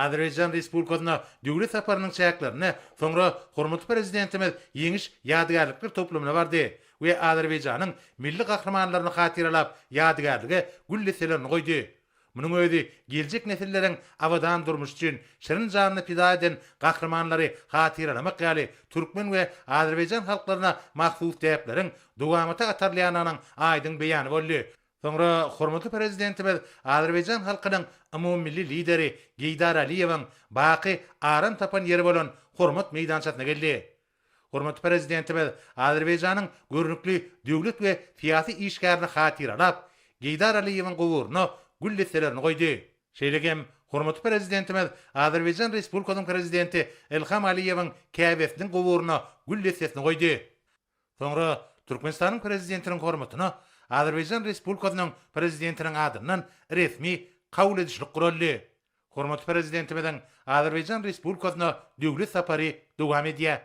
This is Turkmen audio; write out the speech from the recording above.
Azerbaýjan Respublikasyna döwlet saparynyň çäklerinde soňra hormatly Prezidentimiz Ýeňiş ýadygärlikler toplumyna bardy we Azerbaýjanyň milli gahrymanlaryny hatyralap ýadygärlige gül desselerini goýdy. Munuň özi geljek nesilleriň abadan durmuşy üçin şirin janyny pida eden gahrymanlary hatyralamak ýaly türkmen we azerbaýjan halklaryna mahsus däpleriň dowamata gatarylýandygynyň aýdyň beýany boldy. Soňra hormatly Prezidentimiz Azerbaýjan halkynyň umumymilli Lideri Geýdar Aliýewiň baky aram tapan ýeri bolan Hormat meýdançasyna geldi. Hormatly Prezidentimiz Azerbaýjanyň görnükli döwlet we syýasy işgärini hatyralap, Geýdar Aliýewiň guburyna gül desselerini goýdy. Şeýle hem hormatly Prezidentimiz Azerbaýjan Respublikasynyň Prezidenti Ilham Aliýewiň käbesiniň guburyna gül dessesini goýdy. Soňra Türkmenistanyň Prezidentiniň hormatyna Azerbaýjan Respublikasynyň Prezidentiniň adyndan resmi kabul edişlik guraldy. Hormatly Prezidentimiziň Azerbaýjan Respublikasyna döwlet sapary dowam edýär.